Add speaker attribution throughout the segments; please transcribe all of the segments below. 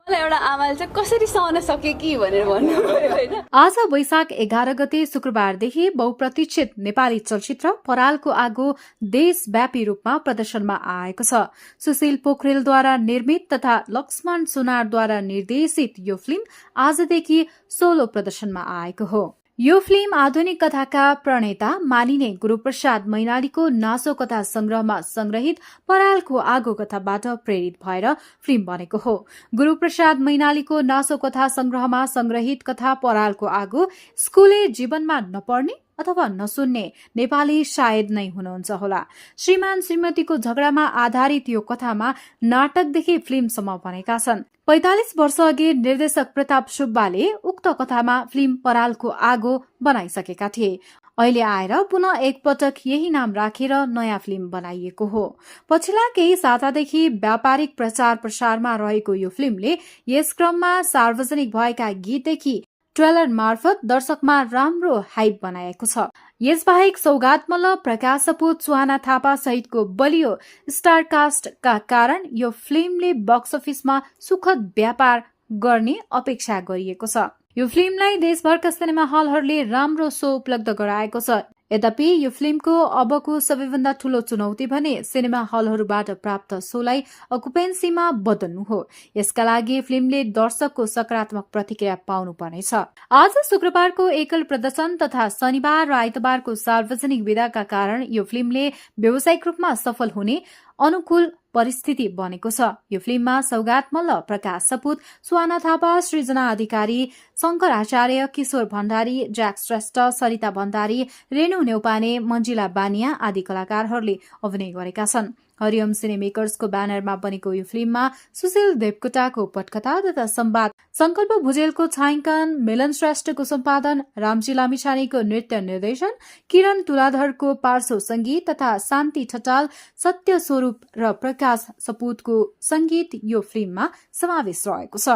Speaker 1: मलाई एउटा आमाले चाहिँ कसरी सहन सके कि भनेर भन्नुभयो होइन।
Speaker 2: आज वैशाख 11 गते शुक्रबारदेखि बहुप्रतीक्षित नेपाली चलचित्र परालको आगो देशव्यापी रूपमा प्रदर्शनमा आएको छ। सुशील पोखरेलद्वारा निर्मित तथा लक्ष्मण सुनारद्वारा निर्देशित यो फिल्म आजदेखि सोलो प्रदर्शनमा आएको हो। यो फिल्म आधुनिक कथाका प्रणेता मानिने गुरूप्रसाद मैनालीको नासो कथा संग्रहमा संग्रहित परालको आगो कथाबाट प्रेरित भएर फिल्म बनेको हो। गुरूप्रसाद मैनालीको नासो कथा संग्रहमा संग्रहित कथा परालको आगो स्कुले जीवनमा नपर्ने अथवा नसुन्ने नेपाली सायद नै हुनुहुन्छ होला। श्रीमान श्रीमतीको झगडामा आधारित यो कथामा नाटकदेखि फिल्मसम्म बनेका छन्। 45 वर्ष अघि निर्देशक प्रताप सुब्बाले उक्त कथामा फिल्म परालको आगो बनाइसकेका थिए। अहिले आएर पुनः एकपटक यही नाम राखेर नयाँ फिल्म बनाइएको हो। पछिल्ला केही सातादेखि व्यापारिक प्रचार प्रसारमा रहेको यो फिल्मले यस क्रममा सार्वजनिक भएका गीतदेखि ट्रेलर मार्फत दर्शकमा राम्रो हाइप बनाएको छ। यसबाहेक सौगात मल्ल, प्रकाश सपुत, सुहाना थापा सहितको बलियो स्टार कास्टका कारण यो फिल्मले बक्स अफिसमा सुखद व्यापार गर्ने अपेक्षा गरिएको छ। यो फिल्मलाई देशभरका सिनेमा हलहरूले राम्रो सो उपलब्ध गराएको छ। यद्यपि यो फिल्मको अबको सबैभन्दा ठूलो चुनौती भने सिनेमा हलहरूबाट प्राप्त सोलाई अकुपेन्सीमा बदल्नु हो। यसका लागि फिल्मले दर्शकको सकारात्मक प्रतिक्रिया पाउनु पर्नेछ। आज शुक्रबारको एकल प्रदर्शन तथा शनिबार र आइतबारको सार्वजनिक विदाका कारण यो फिल्मले व्यावसायिक रूपमा सफल हुने अनुकूल परिस्थिति बनेको छ। यो फिल्ममा सौगात मल्ल, प्रकाश सपुत, सुहाना थापा, सृजना अधिकारी, शंकर आचार्य, किशोर भण्डारी, ज्याक श्रेष्ठ, सरिता भण्डारी, रेणु नेउपाने, मञ्जिला बानिया आदि कलाकारहरूले अभिनय गरेका छन्। हरिओम सिनेमेकर्सको ब्यानरमा बनेको यो फिल्ममा सुशील देवकोटाको पटकथा तथा संवाद, संकल्प भुजेलको छायाङ्कन, मिलन श्रेष्ठको सम्पादन, रामजी लामिछानेको नृत्य निर्देशन, किरण तुलाधरको पार्श्व संगीत तथा शान्ति ठटाल, सत्य स्वरूप र प्रकाश सपुतको संगीत यो फिल्ममा समावेश रहेको छ।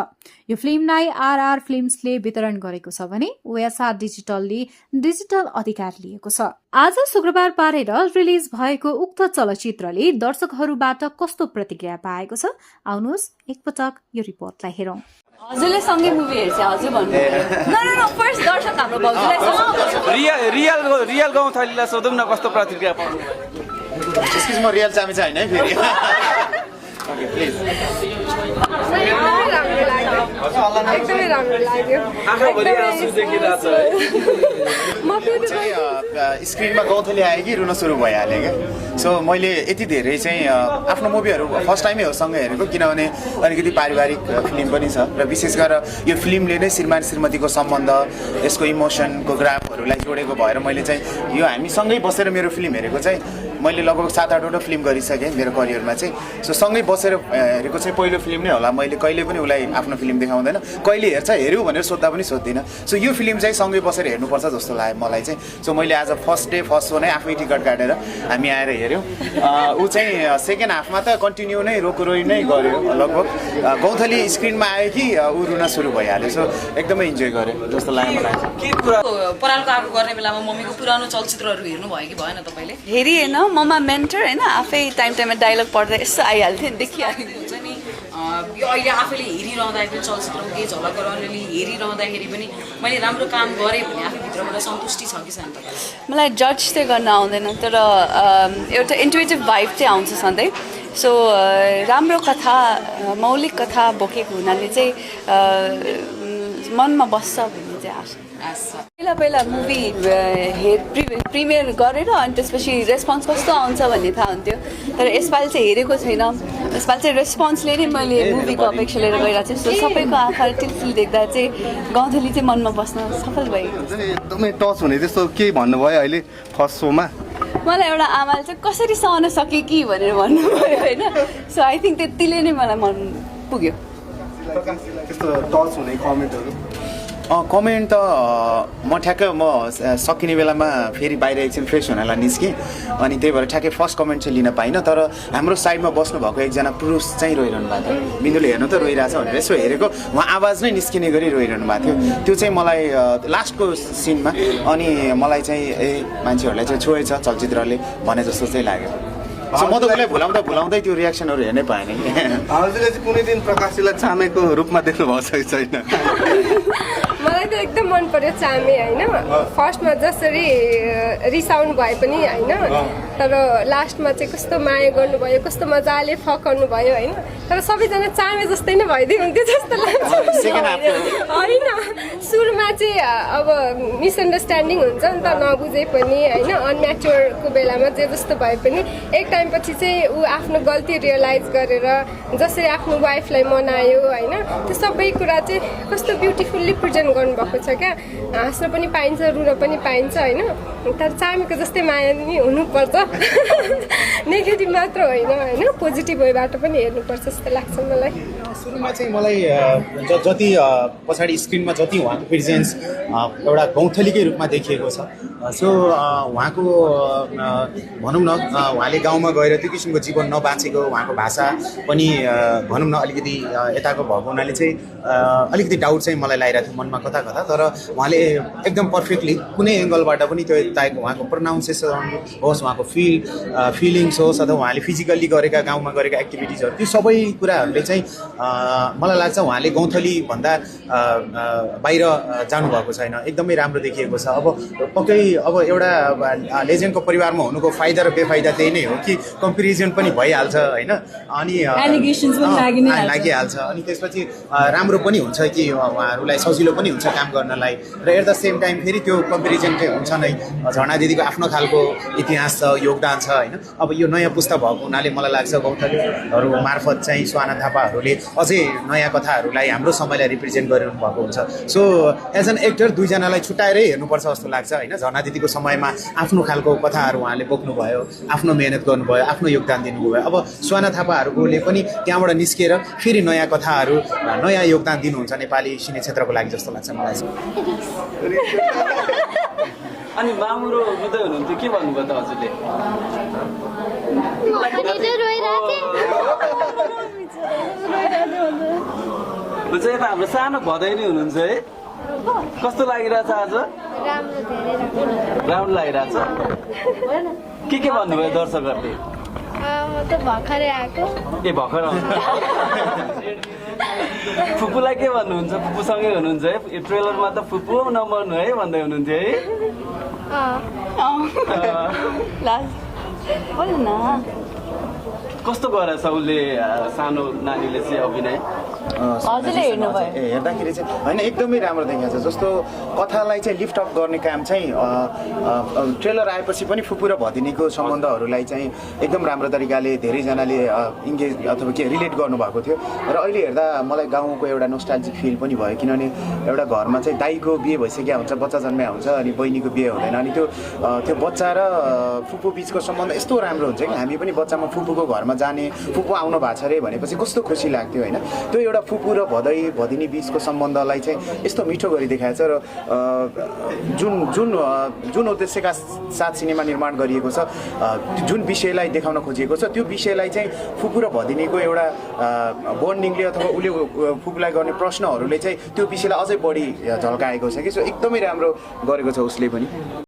Speaker 2: यो फिल्मलाई आरआर फिल्म्सले वितरण गरेको छ भने ओएसआर डिजिटलले डिजिटल अधिकार लिएको छ। आज शुक्रबार पारेर रिलिज भएको उक्त चलचित्रले दर्शकहरूबाट कस्तो प्रतिक्रिया पाएको छ, आउनुहोस् एकपटक यो रिपोर्टलाई हेरौं।
Speaker 1: हजुरले सँगै मुभी हेर्छ, हजुर भन्नु न फर्स्ट दर्शक हाम्रो भाउजूलाई
Speaker 3: रियल गाउँथलीलाई सोधौँ न कस्तो प्रतिक्रिया पाउनु।
Speaker 4: एक्सक्युज म रियल चामी चाहिँ हैन फेरि। Okay please.
Speaker 5: एकदमै राम्रो लाग्यो।
Speaker 3: आँखाभरि आँसु देखिरहेछ है।
Speaker 5: म फेरि
Speaker 4: स्क्रिनमा गौँथली आयो कि रुन सुरु भइहाल्यो क्या। सो मैले यति धेरै चाहिँ आफ्नो मुभीहरू फर्स्ट टाइमै हो सँगै हेरेको, किनभने अलिकति पारिवारिक फिल्म पनि छ र विशेष गरेर यो फिल्मले नै श्रीमान श्रीमतीको सम्बन्ध, यसको इमोसनको ग्राफहरूलाई जोडेको भएर मैले चाहिँ यो हामी सँगै बसेर मेरो फिल्म हेरेको चाहिँ मैले लगभग 7-8वटा फिल्म गरिसकेँ मेरो करियरमा चाहिँ। सो सँगै बसेर हेरेको चाहिँ पहिलो फिल्म नै होला। मैले कहिले पनि उसलाई आफ्नो फिल्म देखाउँदैन, कहिले हेऱ्यौ भनेर सोद्धा पनि सोध्दिनँ। सो यो फिल्म चाहिँ सँगै बसेर हेर्नुपर्छ जस्तो लाग्यो मलाई चाहिँ। सो मैले आज फर्स्ट सो नै आफै टिकट काटेर हामी आएर हेऱ्यौँ। ऊ चाहिँ सेकेन्ड हाफमा त कन्टिन्यू नै रोई नै गर्यो लगभग। गौँथली स्क्रिनमा आयो कि ऊ रुन सुरु भइहाल्यो। सो एकदमै इन्जोय गर्यो जस्तो लाग्यो मलाई।
Speaker 3: के कुरा
Speaker 6: परालको आगो गर्ने बेलामा मम्मीको पुरानो चलचित्रहरू हेर्नु भयो कि भएन तपाईँले?
Speaker 1: हेरिएन, ममा मेन्टर होइन, आफै टाइममा डायलग पढ्दा यसो आइहाल्थ्यो नि, देखिहाल्थ्यो।
Speaker 6: हुन्छ नि यो अहिले आफैले हेरिरहँदाखेरि चलचित्रमा केही झलकहरू अलिअलि हेरिरहँदाखेरि पनि मैले राम्रो काम गरेँ भने आफै भित्रबाट सन्तुष्टि छ कि छैन तपाईँलाई?
Speaker 1: मलाई जज चाहिँ गर्न आउँदैन, तर एउटा इन्टुइटिभ भाइब चाहिँ आउँछ सधैँ। सो राम्रो कथा, मौलिक कथा बोकेको हुनाले चाहिँ मनमा बस्छ भन्ने चाहिँ आशा। पहिला मुभी प्रिमियर गरेर अनि त्यसपछि रेस्पोन्स कस्तो आउँछ भन्ने थाहा हुन्थ्यो, तर यसपालि चाहिँ हेरेको छैन। यसपालि चाहिँ रेस्पोन्सले नै मैले मुभीको अपेक्षा लिएर गइरहेको छु। सो सबैको आँखा टिलटिल देख्दा चाहिँ गाउँथली चाहिँ मनमा बस्न सफल भएको।
Speaker 7: एकदमै टच हुने त्यस्तो केही भन्नुभयो अहिले फर्स्ट सोमा?
Speaker 1: मलाई एउटा आमाले चाहिँ कसरी सहन सके कि भनेर भन्नुभयो होइन। सो आई थिङ्क त्यतिले नै मलाई मन पुग्यो।
Speaker 7: त्यस्तो टच हुने कमेन्टहरू?
Speaker 4: कमेन्ट त म ठ्याक्कै सकिने बेलामा फेरि बाहिर एकछिन फ्रेस हुनलाई निस्केँ, अनि त्यही भएर ठ्याक्कै फर्स्ट कमेन्ट चाहिँ लिन पाइनँ। तर हाम्रो साइडमा बस्नु भएको एकजना पुरुष चाहिँ रोइरहनु भएको थियो। बिन्दुले हेर्नु त रोइरहेछ भनेर यसो हेरेको, उहाँ आवाज नै निस्किने गरी रोइरहनु भएको थियो। त्यो चाहिँ मलाई लास्टको सिनमा अनि मलाई चाहिँ मान्छेहरूलाई चाहिँ छोएछ चलचित्रले भने जस्तो चाहिँ लाग्यो। सो म त उसलाई भुलाउँदै त्यो रियाक्सनहरू हेर्नै पाएन कि
Speaker 7: हजुरले चाहिँ कुनै दिन प्रकाशीलाई चामेको रूपमा देख्नु भएको छ कि छैन?
Speaker 5: मलाई त एकदम मन पर्यो चामे होइन फर्स्टमा जसरी रिसाउनु भए पनि होइन तर लास्टमा चाहिँ कस्तो माया गर्नुभयो कस्तो मजाले फकाउनु भयो होइन तर सबैजना चामे जस्तै नै भइदियो हुन्थ्यो जस्तो लाग्छ होइन सुरुमा चाहिँ अब मिसअन्डरस्ट्यान्डिङ हुन्छ नि त नबुझे पनि होइन अनम्याच्योरको बेलामा जे जस्तो भए पनि एक टाइमपछि चाहिँ ऊ आफ्नो गल्ती रियलाइज गरेर जसरी आफ्नो वाइफलाई मनायो होइन त्यो सबै कुरा चाहिँ कस्तो ब्युटिफुल्ली प्रेजेन्ट गर्नुभएको छ क्या हाँस्न पनि पाइन्छ रुन पनि पाइन्छ होइन तर चामेको जस्तै माया नि हुनुपर्छ नेगेटिभ मात्र होइन पोजिटिभ वेबाट पनि हेर्नुपर्छ जस्तो लाग्छ मलाई
Speaker 8: सुरुमा चाहिँ मलाई जति पछाडि स्क्रिनमा जति उहाँको प्रेजेन्स एउटा गौँथलीकै रूपमा देखिएको छ सो उहाँको भनौँ न उहाँले गाउँमा गएर त्यो किसिमको जीवन नबाँचेको उहाँको भाषा पनि भनौँ न अलिकति यताको भएको हुनाले चाहिँ अलिकति डाउट चाहिँ मलाई लागिरहेको थियो मनमा कता कता तर उहाँले एकदम पर्फेक्टली कुनै एङ्गलबाट पनि त्यो यताको उहाँको प्रोनाउन्सिएसन होस् उहाँको फिलिङ्स होस् अथवा उहाँले फिजिकल्ली गरेका गाउँमा गरेका एक्टिभिटिजहरू त्यो सबै कुराहरूले चाहिँ मलाई लाग्छ उहाँले गौँथली भन्दा बाहिर जानुभएको छैन एकदमै राम्रो देखिएको छ अब पक्कै अब एउटा लेजेन्डको परिवारमा हुनुको फाइदा र बेफाइदा त्यही नै हो कि कम्पेरिजन पनि भइहाल्छ होइन अनि लागिहाल्छ अनि त्यसपछि राम्रो पनि हुन्छ कि उहाँहरूलाई सजिलो पनि हुन्छ काम गर्नलाई र एट द सेम टाइम फेरि त्यो कम्पेरिजन चाहिँ हुन्छ नै झर्ना दिदीको आफ्नो खालको इतिहास छ योगदान छ होइन अब यो नयाँ पुस्ता भएको हुनाले मलाई लाग्छ गौँथलीहरू मार्फत चाहिँ स्वाना थापाहरूले अझै नयाँ कथाहरूलाई हाम्रो समयलाई रिप्रेजेन्ट गरिरहनु भएको हुन्छ सो एज एन एक्टर दुईजनालाई छुट्याएरै हेर्नुपर्छ जस्तो लाग्छ होइन झर्ना दिदीको समयमा आफ्नो खालको कथाहरू उहाँले बोक्नुभयो आफ्नो मेहनत गर्नुभयो आफ्नो योगदान दिनुभयो अब स्वाना थापाहरूले पनि त्यहाँबाट निस्किएर फेरि नयाँ कथाहरू नयाँ योगदान दिनुहुन्छ नेपाली सिने क्षेत्रको लागि जस्तो लाग्छ मलाई
Speaker 3: अनि मामुरो रुँदै हुनुहुन्थ्यो के भन्नुभयो त हजुरले हुन्छ यता हाम्रो सानो भदै नै हुनुहुन्छ है कस्तो लागिरहेछ आज राम्रो लागिरहेछ के भन्नुभयो दर्शकहरूले ए भर्खर फुपूलाई के भन्नुहुन्छ फुपूसँगै हुनुहुन्छ है ट्रेलरमा त फुपू नमर्नु है भन्दै हुनुहुन्थ्यो है कस्तो गरेछ उसले सानो नानीले चाहिँ अभिनय
Speaker 4: हेर्दाखेरि चाहिँ होइन एकदमै राम्रो देखिएको छ जस्तो कथालाई चाहिँ लिफ्ट अप गर्ने काम चाहिँ ट्रेलर आएपछि पनि फुपू र भदिनीको सम्बन्धहरूलाई चाहिँ एकदम राम्रो तरिकाले धेरैजनाले इङ्गेज अथवा के रिलेट गर्नुभएको थियो र अहिले हेर्दा मलाई गाउँको एउटा नोस्टाल्जिक फिल पनि भयो किनभने एउटा घरमा चाहिँ दाइको बिहे भइसकेको हुन्छ बच्चा जन्मिया हुन्छ अनि बहिनीको बिहे हुँदैन अनि त्यो बच्चा र फुपू बिचको सम्बन्ध यस्तो राम्रो हुन्छ कि हामी पनि बच्चामा फुपूको घरमा जाने फुपू आउनु भएको छ अरे भनेपछि कस्तो खुसी लाग्थ्यो होइन त्यो एउटा फुपू र भदिनी बिचको सम्बन्धलाई चाहिँ यस्तो मिठो गरी देखाएको छ र जुन उद्देश्यका साथ सिनेमा निर्माण गरिएको छ जुन विषयलाई देखाउन खोजिएको छ त्यो विषयलाई चाहिँ फुपू र भदिनीको एउटा बन्डिङले अथवा उसले फुपूलाई गर्ने प्रश्नहरूले चाहिँ त्यो विषयलाई अझै बढी झल्काएको छ कि सो एकदमै राम्रो गरेको छ उसले पनि